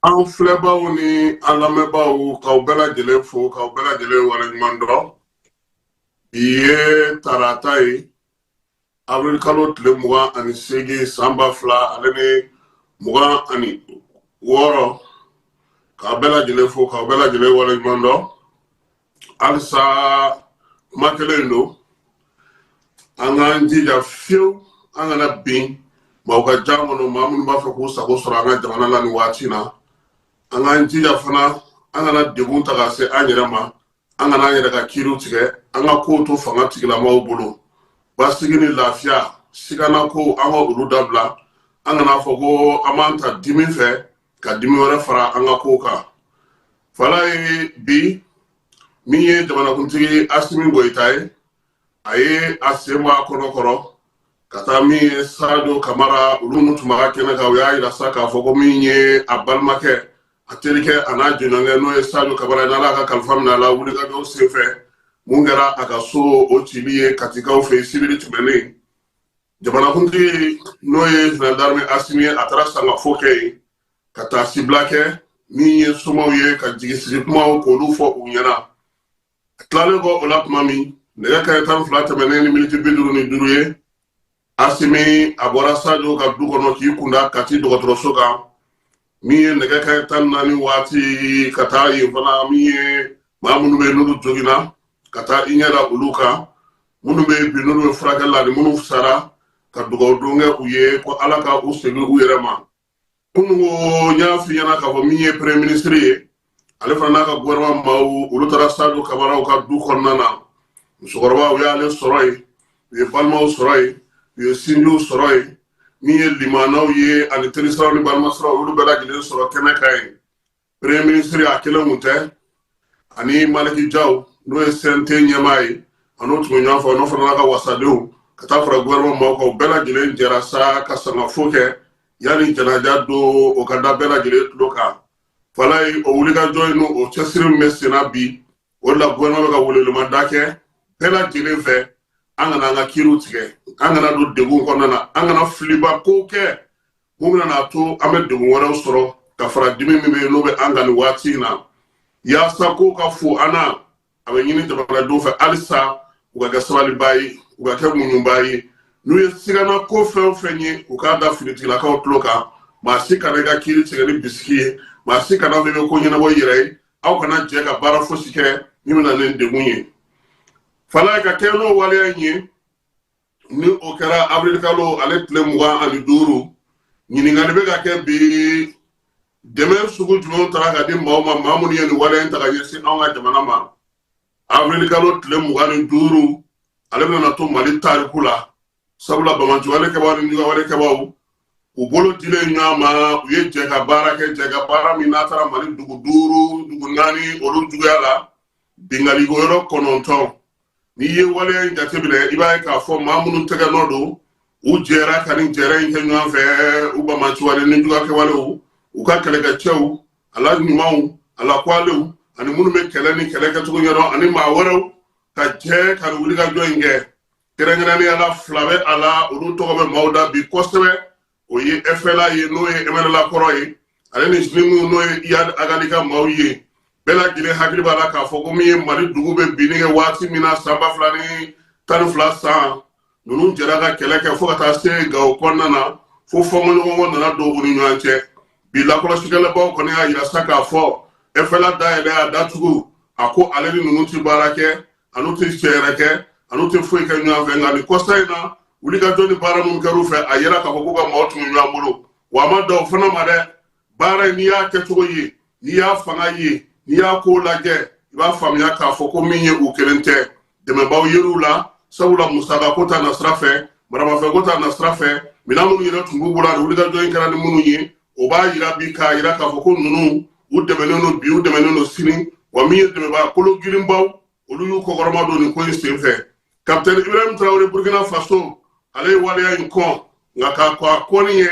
An filɛbaw ni an lamɛnbaaw, k'aw bɛɛ lajɛlen fo, k'aw bɛɛ lajɛlen waleɲuman dɔn. Bi ye tarata ye, avril kalo tile 28 san 2026. K'aw bɛɛ lajɛlen fo, k'aw bɛɛ lajɛlen waleɲuman dɔn. Halisa kuma kelen in don, an k'an jija fiyewu an kana bin maaw ka jan kɔnɔ, maa minnu b'a fɛ k'u sago sɔrɔ an ka jamana la nin waati na. An k'an jija fana an kana degun ta ka se an yɛrɛ ma, an kana an yɛrɛ ka kiiriw tigɛ, an ka kow to fanga tigilamaw bolo. Basigi ni lafiya, sigana ko, an ka olu dabila. An kana fɔ ko an b'an ta dimi fɛ ka dimi wɛrɛ fara an ka kow kan. Falaye, bi min ye jamanakuntigi Asimi Goyita ye, a ye a sen bɔ a kɔnɔ kɔrɔ ka taa min ye Sadio Kamara, olu minnu tun b'a ka kɛnɛ kan, u y'a yira sa k'a fɔ ko min ye a balimakɛ, a terikɛ, a n'a jɛɲɔgɔnkɛ, n'o ye Sadio Kamara ye, n'Ala ka kalifa minɛ a la wulikajɔw senfɛ mun kɛra a ka so o cili ye Katikaw fɛ yen sibiri tɛmɛnen. Jamanakuntigi, n'o ye général d'armée Asimi ye, a taara sangafo kɛ yen ka taa sibila kɛ min ye somaw ye, ka jigisigi kumaw k'olu fɔ u ɲɛna. A tilalen kɔ o la tuma min, nɛgɛ kaɲɛ 12 tɛmɛnen ni miniti 55 ye, Asimi a bɔra Sadio ka du kɔnɔ k'i kunda Kati dɔgɔtɔrɔso kan. Min ye nɛgɛ kaɲɛ 14 waati, ka taa yen fana, min ye maa minnu bɛ yen n'olu joginna, ka taa i ɲɛ da olu kan, minnu bɛ yen bi n'olu bɛ furakɛli la, ani minnu sara, ka dugawu don kɛ u ye ko Ala ka u segin u yɛrɛ ma. Kununko n y'a f'i ɲɛna k'a fɔ min ye premier ministre ye, ale fana n'a ka gouvernement maaw, olu taara Sadio Kamaraw ka du kɔnɔna na. Musokɔrɔba, u y'ale sɔrɔ yen, u ye balimaw sɔrɔ yen, u ye sinjiw sɔrɔ yen, min ye limanaw ye ani terisiraw ni balimasiraw, olu bɛɛ lajɛlen sɔrɔ kɛnɛ kan yen. Premier ministre a kelen kun tɛ, ani Maliki Jaw, n'o ye CNT ɲɛmaa ye, a n'o tun bɛ ɲɔgɔn fɛ, n'o fana n'a ka wasadenw, ka taa fara gouvernement maaw kan. U bɛɛ lajɛlen jɛra sa ka sangafo kɛ yanni janaja don o ka da bɛɛ lajɛlen tulo kan. Falaye, o wulikajɔ in n'o cɛsiri min bɛ senna bi, o de la gouvernement bɛ ka welewelemada kɛ bɛɛ lajɛlen fɛ, an kana an ka kiiriw tigɛ, an kana don degun kɔnɔna na, an kana filiba ko kɛ mun bɛna n'a to an bɛ degun wɛrɛw sɔrɔ ka fara dimi min bɛ yen n'o bɛ an kan nin waati in na. Yaasa ko ka fo an na, a bɛ ɲini jamanadenw fɛ halisa u ka kɛ sabalibaa ye, u ka kɛ muɲubaa ye. N'u ye sigana ko fɛn o fɛn ye, u k'a da finitigilakaw tulo kan. Maa si kana i ka kiiri tigɛ ni bisiki ye, maa si kana fɔ i bɛ ko ɲɛnabɔ i yɛrɛ ye. Aw kana jɛ ka baara fosi kɛ min bɛna ni degun ye. Falaye, ka kɛ n'o waleya in ye, ni o kɛra avril kalo ale tile 25, ɲininkali bɛ ka kɛ bi: dɛmɛ sugu jumɛnw taara ka di maaw ma, maa minnu ye nin waleya in ta ka ɲɛsin anw ka jamana ma? Avril kalo tile 25, ale bɛna to Mali tariku la, sabula banbaanciwale kɛbaaw ni jugawale kɛbaaw, u bolo dilen ɲɔgɔn ma, u ye jɛ ka baara kɛ, jɛ ka baara min n'a taara Mali dugu duuru, dugu naani olu juguya la, binkanni yɔrɔ 9. N'i ye waleya in jateminɛ, i b'a ye k'a fɔ maa minnu tɛgɛ nɔ don, u jɛra ka nin jɛrɛ in kɛ ɲɔgɔn fɛ, u banbaanciwale ni jugakɛwalew, u ka kɛlɛkɛcɛw, a la ɲumanw, a la kwalew, ani minnu bɛ kɛlɛ ni kɛlɛ kɛcogo ɲɛdɔn, ani maa wɛrɛw, ka jɛ ka nin wulikajɔ in kɛ. Kɛrɛnkɛrɛnnenya la, fila bɛ a la, olu tɔgɔ bɛ maaw da bi kosɛbɛ. O ye FLA ye, n'o ye MNLA kɔrɔ ye, ale ni JNIM, n'o ye Iyad Ag Ghali ka maaw ye. Bɛɛ lajɛlen hakili b'a la k'a fɔ ko min ye Mali dugu bɛ binni kɛ waati min na, san 2012 san, ninnu jɛra ka kɛlɛ kɛ fo ka taa se Gawo kɔnɔna na, fo fɔnkɔɲɔgɔnkɔ nana don u ni ɲɔgɔn cɛ. Bi lakɔlɔsikɛlabaw kɔni y'a yira sa k'a fɔ FLA dayɛlɛ a datugu, a ko ale ni ninnu tɛ baara kɛ, a n'u tɛ cɛ kɛ, a n'u tɛ foyi kɛ ɲɔgɔn fɛ. Nka nin kɔsa in na, wulikajɔ ni baara minnu kɛr'u fɛ, a yira k'a fɔ k'u ka maaw tun bɛ ɲɔgɔn bolo. Wa a ma dan o fana ma dɛ, baara in, n'i y'a kɛcogo ye, n'i y'a fanga ye, n'i y'a ko lajɛ, I b'a faamuya k'a fɔ ko min ye u kelen tɛ, dɛmɛbaw yer'u la, sabula musaka ko ta nasira fɛ, maramafɛn ko ta nasira fɛ, minɛn minnu yɛrɛ tun b'u bolo ani wulikajɔ in kɛra ni minnu ye, o b'a yira bi k'a yira k'a fɔ ko ninnu u dɛmɛnen don bi, u dɛmɛnen don sini. Wa min ye dɛmɛbaa kolo girinbaw, olu y'u kɔkɔrɔma don nin ko in sen fɛ. Kapitɛni Ibrahim Traoré, Burkina Faso, ale ye waleya in kɔn, nka k'a kɔn a kɔnni ye,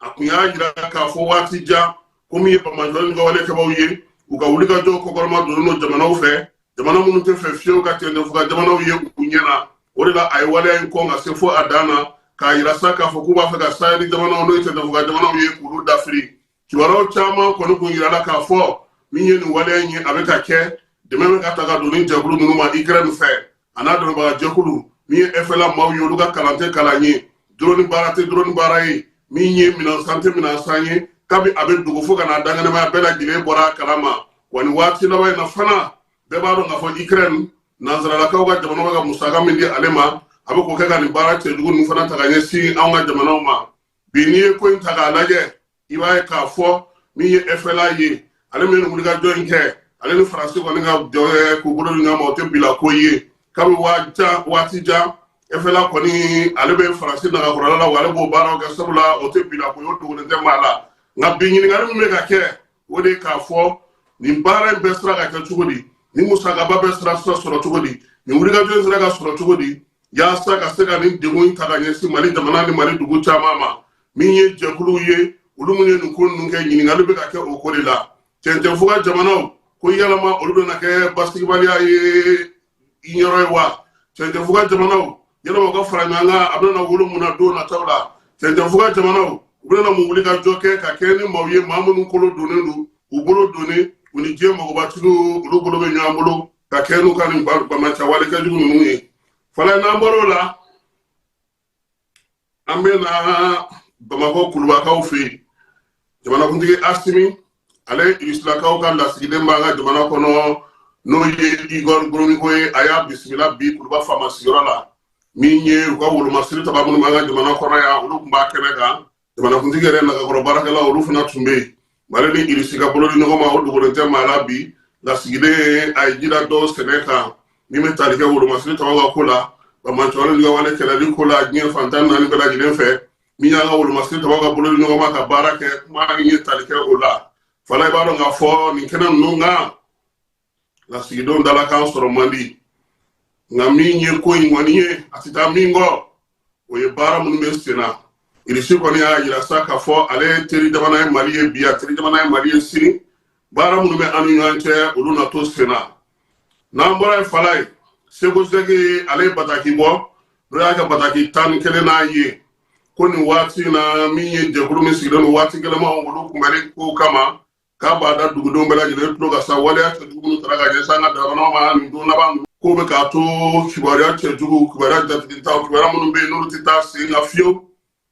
a kun y'a yira k'a fɔ waati jan ko min ye banbaanciwale ka walekɛbaw ye, u ka wulikajɔ kɔkɔrɔma donnen don jamanaw fɛ, jamana minnu tɛ fɛ fiyewu ka cɛncɛnfuga jamanaw ye u ɲɛ na. O de la a ye waleya in kɔn ka se fo a dan na, k'a yira sa k'a fɔ k'u b'a fɛ ka saheli jamanaw, n'o ye cɛncɛnfuga jamanaw ye, k'olu dafiri. Kibaruyaw caman kɔni kun yirala k'a fɔ min ye nin waleya in ye, a bɛ ka kɛ, dɛmɛ bɛ ka ta ka don ni jɛkulu ninnu ma Ukraine fɛ, a n'a dɛmɛbaga jɛkulu min ye FLA maaw ye, olu ka kalan tɛ kalan ye, drone baara tɛ drone baara ye, min ye minɛnsan tɛ minɛnsan ye. Kabi a bɛ dogo fo ka n'a dankɛnɛmaya, bɛɛ lajɛlen bɔra a kalama. Wa nin waati laban in na fana, bɛɛ b'a dɔn k'a fɔ Ukraine, nansaralakaw ka jamana bɛ ka musaka min di ale ma, a bɛ k'o kɛ ka nin baara cɛjugu ninnu fana ta ka ɲɛsin anw ka jamanaw ma. Bi n'i ye ko in ta k'a lajɛ, i b'a ye k'a fɔ min ye FLA ye, ale min ye wulikajɔ in kɛ, ale ni Faransi kɔni ka jɔ k'u bolo di ɲɔgɔn ma, o tɛ bila ko ye. Kabi waati jan, FLA kɔni, ale bɛ Faransi nagakɔrɔla la, wa ale b'o baaraw kɛ, sabula o tɛ bila ko ye, o dogolen tɛ maa la. Nka bi ɲininkali min bɛ ka kɛ, o de ye k'a fɔ nin baara in bɛɛ sera ka kɛ cogo di, nin musakaba bɛɛ sera sɔrɔ cogo di, nin wulikajɔ in sera ka sɔrɔ cogo di, yaasa ka se ka nin degun in ta ka ɲɛsin Mali jamana ni Mali dugu caman ma. Min ye jɛkuluw ye, olu minnu ye nin ko ninnu kɛ, ɲininkali bɛ ka kɛ o ko de la. Cɛncɛnfuga jamanaw ko yalama olu bɛna kɛ basigibaliya ye yɔrɔ ye wa? Cɛncɛnfuga jamanaw, yalama u ka fara ɲɔgɔn kan, a bɛna wolo mun na don nataw la? Cɛncɛnfuga jamanaw, u bɛna mun wuli ka jɔ kɛ ka kɛ ni maaw ye, maa minnu kolo donnen don, u bolo donnen, u ni diɲɛ magobatigiw, olu bolo bɛ ɲɔgɔn bolo ka kɛ n'u ka nin banbaanciwale kɛjugu ninnu ye? Fala, n'an bɔr'o la, an bɛ na Bamakɔ Kulubakaw fɛ yen. Jamanakuntigi Asimi, ale ye Irisilakaw ka lasigiden b'an ka jamana kɔnɔ, n'o ye Igor Gromyko ye, a y'a bisimila bi Kuluba faama sigiyɔrɔ la. Min ye u ka wolomasiri taba minnu b'an ka jamana kɔnɔ yan, olu tun b'a kɛnɛ kan. Jamanakuntigi yɛrɛ nagakɔrɔ baarakɛlaw, olu fana tun bɛ yen. Mali ni Irisi ka bolo di ɲɔgɔn ma, o dogolen tɛ maa la. Bi lasigiden, a ye jira dɔw sɛnɛ kan min bɛ tali kɛ wolomasiri tabaw ka ko la, banbaanciwale ka wale kɛlɛli ko la diɲɛ fan 14 bɛɛ lajɛlen fɛ. Min y'an ka wolomasiri tabaw ka bolo di ɲɔgɔn ma ka baara kɛ, kuma in ye tali kɛ o la. Fala, i b'a dɔn k'a fɔ nin kɛnɛ ninnu kan, lasigidenw dalakan sɔrɔ man di, nka min ye ko in kɔni ye, a tɛ taa min kɔ, o ye baara minnu bɛ sen na. Irisi kɔni y'a yira sa k'a fɔ ale ye teri jamana ye Mali ye bi, a teri jamana ye Mali ye sini. Baara minnu bɛ an ni ɲɔgɔn cɛ, olu na to sen na. N'an bɔra yen, fala ye, Segu Sɛki, ale ye bataki bɔ, n'o y'a kɛ bataki 11 n'a ye, ko nin waati in na, min ye jɛkulu min sigilen don waati gɛlɛnmanw olu kunbɛnni kow kama, k'a b'a da dugudenw bɛɛ lajɛlen tulo kan sa, waleya cɛjugu minnu tara ka ɲɛsin an ka jamanaw ma nin don laban ninnu, k'o bɛ k'a to kibaruya cɛjugu, kibaruya jatigintaw, kibaruya minnu bɛ yen n'olu tɛ taa sen kan fiyewu,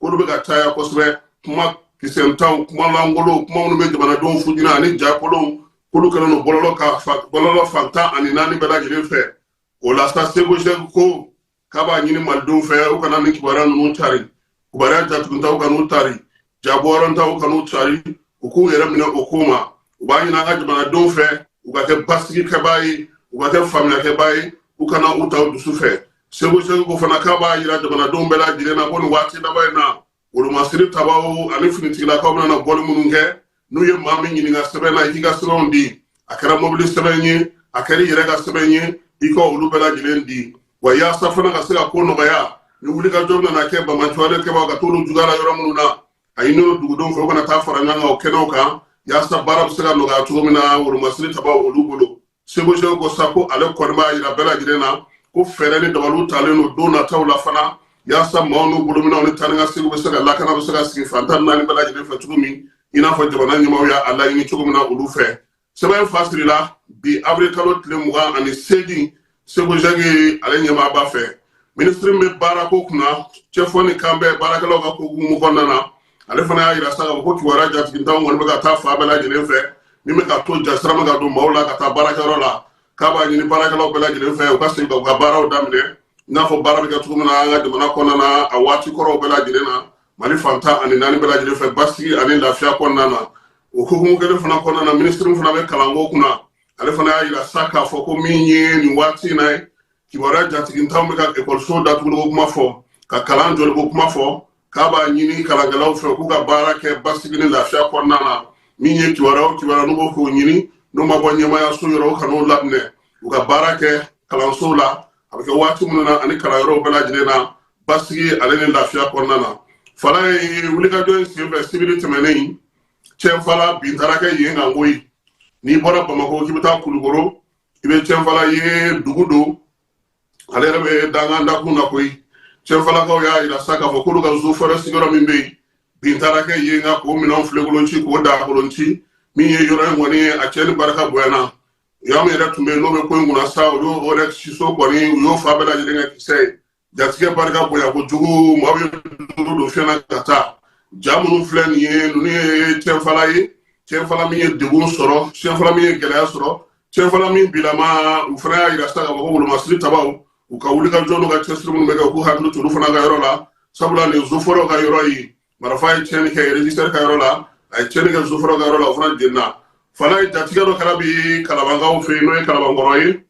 k'olu bɛ ka caya kosɛbɛ, kuma kisɛntanw, kuma lankolonw, kuma minnu bɛ jamanadenw fujina ani jakolonw, k'olu kɛlen don bɔlɔlɔ ka bɔlɔlɔ fan 14 bɛɛ lajɛlen fɛ. O la sa, Segu Sɛki ko k'a b'a ɲini malidenw fɛ, u kana ni kibaruya ninnu cari, kibaruya jatuguntaw kan'u tari, jabɔyɔrɔntaw kan'u cari, u k'u yɛrɛ minɛ o ko ma. U b'a ɲini an ka jamanadenw fɛ, u ka kɛ basigikɛbaa ye, u ka kɛ faamuyakɛbaa ye, u kana u ta u dusu fɛ. Segu Sɛki ko fana k'a b'a yira jamanadenw bɛɛ lajɛlen na ko nin waati laban in na, wolomasiri tabaw ani finitigilakaw bɛna bɔli minnu kɛ, n'u ye maa min ɲininka sɛbɛn na, i k'i ka sɛbɛnw di, a kɛra mobili sɛbɛn ye, a kɛra i yɛrɛ ka sɛbɛn ye, i ka olu bɛɛ lajɛlen di. Wa yaasa fana ka se ka ko nɔgɔya, ni wulikajɔ nana kɛ banbaanciwale kɛbaaw ka t'olu juguya la yɔrɔ minnu na, a ɲini o dugudenw fɛ, u kana taa fara ɲɔgɔn kan o kɛnɛw kan, yaasa baara bɛ se ka nɔgɔya cogo min na wolomasiri tabaw olu bolo. Segu Sɛki ko sa ko ale kɔni b'a yira bɛɛ lajɛlen na ko fɛɛrɛ ni dabaliw talen don don nataw la fana, yaasa maaw n'u bolominɛw ni taa ni ka seginw bɛ se ka lakana, bɛ se ka sigi fan 14 bɛɛ lajɛlen fɛ cogo min, i n'a fɔ jamana ɲɛmaaw y'a laɲini cogo min na olu fɛ. Sɛbɛn fasirila bi avril kalo tile 28, Segu Sɛki ale ɲɛmaaba fɛ. Minisiri min bɛ baarako kunna, cɛfɔ ni kanbɛn baarakɛlaw ka ko hukumu kɔnɔna na, ale fana y'a yira sa k'a fɔ ko kibaruya jatigintanw kɔni bɛ ka taa fan bɛɛ lajɛlen fɛ, min bɛ ka to jasira bɛ ka don maaw la ka taa baarakɛyɔrɔ la. K'a b'a ɲini baarakɛlaw bɛɛ lajɛlen fɛ, u ka segin ka u ka baaraw daminɛ i n'a fɔ baara bɛ kɛ cogo min na an ka jamana kɔnɔna na a waati kɔrɔw bɛɛ lajɛlen na, Mali fan 14 bɛɛ lajɛlen fɛ, basigi ani lafiya kɔnɔna na. O hukumu kelen fana kɔnɔna na, minisiri fana bɛ kalanko kunna, Ale fana y'a yira sa k'a fɔ ko min ye nin waati in na ye, kibaruya jatigintanw bɛ ka ekɔliso datuguliko kuma fɔ, ka kalan jɔliko kuma fɔ, k'a b'a ɲini kalankɛlaw fɛ k'u ka baara kɛ basigi ni lafiya kɔnɔna na. Min ye kibaruya o kibaruya n'u b'o k'o ɲini, n'o ma bɔ ɲɛmaayaso yɔrɔ, u kan'o laminɛ. U ka baara kɛ kalansow la a bɛ kɛ waati minnu na ani kalanyɔrɔw bɛɛ lajɛlen na, basigi ale ni lafiya kɔnɔna na. Fala ye wulikajɔ in senfɛ sibiri tɛmɛnen, Cɛnfala bin taara kɛ yen kan koyi. N'i bɔra Bamakɔ k'i bɛ taa Kulukoro, i bɛ Cɛnfala ye, dugu don, ale yɛrɛ bɛ dankan dakun na koyi. Cɛnfalakaw y'a yira sa k'a fɔ k'olu ka zofɔrɛ sigiyɔrɔ min bɛ yen, bin taara kɛ yen kan k'o minɛnw filenkolon ci, k'o dagakolon ci. Min ye yɔrɔ in kɔni ye, a cɛnni barika bonyana. Y'an yɛrɛ tun bɛ yen n'o bɛ ko in kunna sa, olu y'o yɛrɛ siso kɔni, u y'o fa bɛɛ lajɛlen kɛ kisɛ ye. Jatigɛ barika bonya kojugu, maaw ye duuru don fiɲɛ na ka taa. Ja minnu filɛ nin ye, ninnu ye Cɛnfala ye, Cɛnfala min ye degun sɔrɔ, Cɛnfala min ye gɛlɛya sɔrɔ, Cɛnfala min bilama. U fana y'a yira sa k'a fɔ ko wolomasiri tabaw, u ka wulikajɔ n'u ka cɛsiri minnu bɛ kɛ, u k'u hakili to olu fana ka yɔrɔ la, sabula nin zofɔrɔw ka yɔrɔ ye. Marifa ye tiɲɛni kɛ régisseur ka yɔrɔ la, a ye tiɲɛni kɛ zofɔrɔw ka yɔrɔ la, o fana jenina. Fana ye jatigɛ dɔ kɛra bi Kalabankaw fɛ yen, n'o ye Kalabankɔrɔ ye.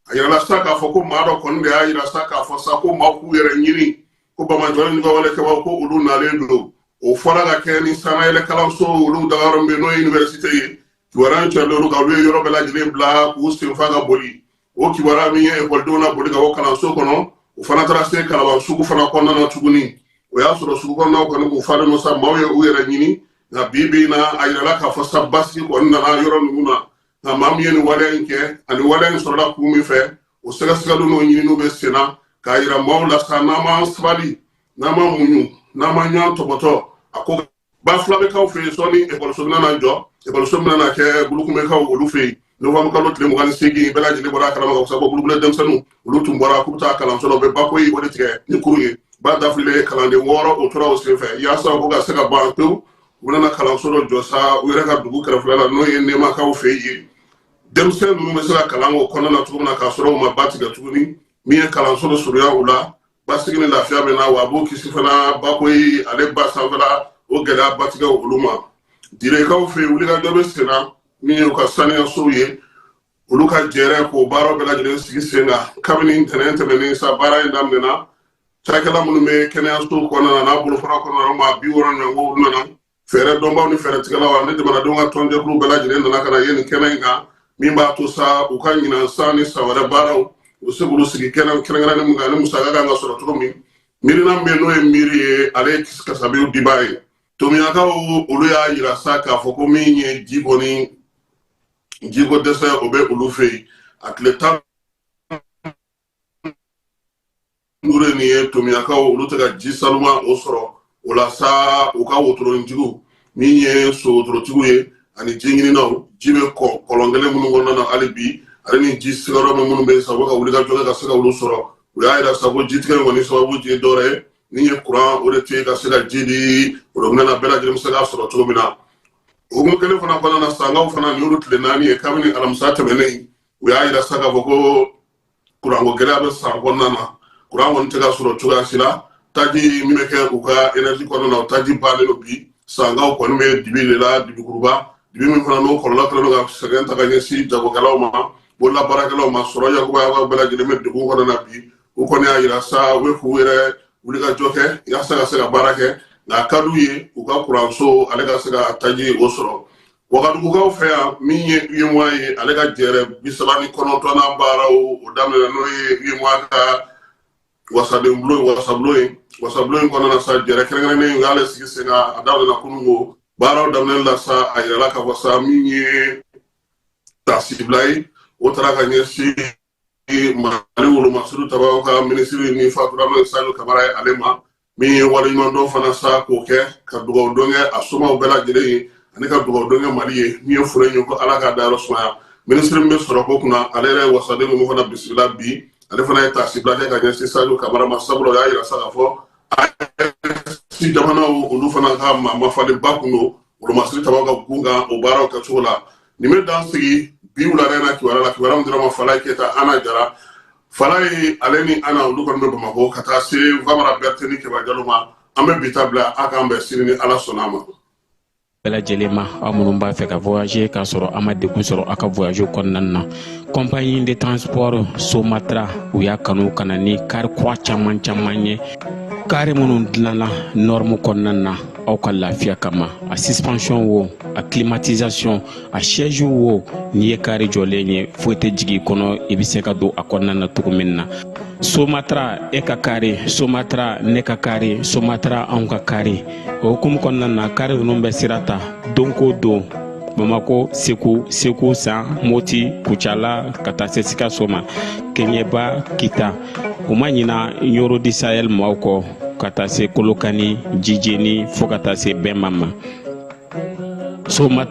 A yirala sa k'a fɔ ko maa dɔ kɔni de y'a yira sa k'a fɔ sa ko maaw k'u yɛrɛ ɲini, ko banbaanciwale ni wale kɛbaw ko olu nalen don. O fɔra ka kɛ ni sanayɛlɛ kalanso olu dagayɔrɔ min bɛ yen, n'o ye université ye. Kibaruya in carilen olu kan, olu ye yɔrɔ bɛɛ lajɛlen bila k'u senfa ka boli. O kibaruya min ye ekɔlidenw na boli ka bɔ kalanso kɔnɔ, o fana taara se Kalaban sugu fana kɔnɔna na tuguni. O y'a sɔrɔ sugu kɔnɔnaw kɔni k'u falen don sa, maaw ye u yɛrɛ ɲini. Nka bi bi in na, a yirala k'a fɔ sa basigi kɔni nana yɔrɔ ninnu na. Nka maa min ye nin waleya in kɛ ani waleya in sɔrɔla kun min fɛ, o sɛgɛsɛgɛliw n'o ɲininiw bɛ sen na k'a yira maaw la sa, n'an m'an sabali, n'an ma muɲu, n'an ma ɲɔgɔn tɔbɔtɔ, a ko Bafulabɛkaw fɛ yen. Sɔɔni ekɔliso bɛna na jɔ, ekɔliso bɛna na kɛ Bulukunbɛkaw olu fɛ yen novembre kalo tile 28. Bɛɛ lajɛlen bɔra a kalama ka fɔ ko Bulukule denmisɛnninw olu tun bɔra k'u bɛ taa kalanso la, u bɛ bako ye o de tigɛ ni kurun ye, ba dafilen, kalanden 6 o tora o senfɛ. Yaasa ko ka se ka ban pewu, u bɛna kalanso dɔ jɔ sa u yɛrɛ ka dugu kɛrɛfɛla la, n'o ye Nɛmakaw fɛ yen. Denmisɛn ninnu bɛ se ka kalan o kɔnɔna na cogo min na k'a sɔrɔ u ma ba tigɛ tuguni. Min ye kalanso dɔ surunya u la, basigi ni lafiya bɛ na wa, a b'o kisi fana bako ye ale ba sanfɛla o gɛlɛya batigɛ olu ma. Direkaw fɛ yen, wulikajɔ bɛ sen na, min ye u ka saniyasow ye, olu ka jɛrɛ k'o baaraw bɛɛ lajɛlen sigi sen kan. Kabini ntɛnɛn tɛmɛnen sa, baara in daminɛna. Cakɛla minnu bɛ kɛnɛyaso kɔnɔna na n'a bolofara kɔnɔna na, maa 60 ɲɔgɔn olu nana, fɛɛrɛ dɔnbaw ni fɛɛrɛtigɛlaw ani jamanadenw ka tɔnjɛkulu bɛɛ lajɛlen nana ka na ye nin kɛnɛ in kan, min b'a to sa u ka ɲinan san ni san wɛrɛ baaraw, u bɛ se k'olu sigi kɛnɛ kɛrɛnkɛrɛnnen min kan ani musaka kan ka sɔrɔ cogo min. Miirina min bɛ yen, n'o ye miiri ye, ale ye kasabiw dibaa ye. Tomiyakaw olu y'a yira sa k'a fɔ ko min ye ji kɔni, jiko dɛsɛ o bɛ olu fɛ yen a tile 15 ye nin ye. Tomiyakaw olu tɛ ka ji sanuma o sɔrɔ. O la sa, u ka wotoronitigiw, min ye so wotorotigiw ye ani ji ɲininaw, ji bɛ kɔlɔn kelen minnu kɔnɔna na hali bi, ale ni ji sigiyɔrɔ min minnu bɛ yen sa, u bɛ ka wuli ka jɔ kɛ ka se ka olu sɔrɔ. U y'a yira sa ko jitigɛ in kɔni sababu ye dɔwɛrɛ ye, min ye kuran o de tɛ yen ka se ka ji di worobinɛ na bɛɛ lajɛlen bɛ se k'a sɔrɔ cogo min na. Hukumu kelen fana kɔnɔna na, sankaw fana, nin y'olu tile 4 ye kabini alamisa tɛmɛnen, u y'a yira sa k'a fɔ ko kuranko gɛlɛya bɛ san kɔnɔna na. Kuran kɔni tɛ ka sɔrɔ cogoya si la. Taji min bɛ kɛ u ka énergie kɔnɔna na, o taji bannen don bi. Sankaw kɔni bɛ dibi de la, dibikuruba dibi min fana n'o kɔlɔlɔ kɛlen don ka sɛgɛn ta ka ɲɛsin jagokɛlaw ma, bololabaarakɛlaw ma, sɔrɔ yakubaya bɛɛ lajɛlen bɛ degun kɔnɔna na bi. U kɔni y'a yira sa, u bɛ k'u yɛrɛ wulikajɔ kɛ yaasa ka se ka baara kɛ, nka a ka d'u ye u ka kuranso ale ka se ka taji o sɔrɔ. Wagadugukaw fɛ yan, min ye UEMOA ye, ale ka jɛrɛ 39nan baaraw o daminɛna, n'o ye UEMOA ka wasaden bulon, wasabulon ye. Wasabulon in kɔnɔna na sa, jɛrɛ kɛrɛnkɛrɛnnen u y'ale sigi sen kan, a daminɛna kunun ko. Baaraw daminɛli la sa, a yirala k'a fɔ sa min ye taasibila ye, o taara ka ɲɛsin Mali wolomasiri tabaw ka minisiri ni fatura, n'o ye Sadio Kamara ye, ale ma. Min ye waleɲumandɔn fana sa k'o kɛ ka dugawu don kɛ a somaw bɛɛ lajɛlen ye ani ka dugawu don kɛ Mali ye. Min ye fura ye ko Ala k'a dayɔrɔ sumaya. Minisiri min bɛ sɔrɔ ko kunna, ale yɛrɛ ye wasaden ninnu fana bisimila bi. Ale fana ye taasibila kɛ ka ɲɛsin Sadio Kamara ma, sabula o y'a yira sa k'a fɔ AES jamanaw olu fana ka maa mafalenba kun don wolomasiri tabaw ka gun kan o baaraw kɛcogo la. Nin bɛ dan sigi bi wulada in na kibaruya la. Kibaruya min dira ma, Falaye Keyita, Ana Jara Falaye, ale ni Ana, olu kɔni bɛ Bamakɔ, ka taa se Famara Berete ni Keba Jalo ma. An bɛ bi ta bila, a k'an bɛn sini ni Ala sɔnna a ma. Bɛɛ lajɛlen ma, aw minnu b'a fɛ ka voyager k'a sɔrɔ a ma degun sɔrɔ aw ka voyage kɔnɔna na, compagnie de transport Somatra, u y'a kanu ka na ni kari kura caman caman ye, kari minnu dilanna norme kɔnɔna na aw ka lafiya kama. A suspension wo, a climatisation, a siège wo, n'i ye kari jɔlen ye, foyi tɛ jigin i kɔnɔ, i bɛ se ka don a kɔnɔna na cogo min na. Somatra, e ka kari Somatra, ne ka kari Somatra, anw ka kari. O hukumu kɔnɔna na, kari ninnu bɛ sira ta don ko don Bamako, Segu, Segu San, Moti, Kucala, ka taa se Sikaso ma, Keɲeba, Kita. U ma ɲina Ɲoro di Sahel maaw kɔ, ka taa se Kolokani, Jijeni, fo ka taa se Bɛnba ma. Somatra.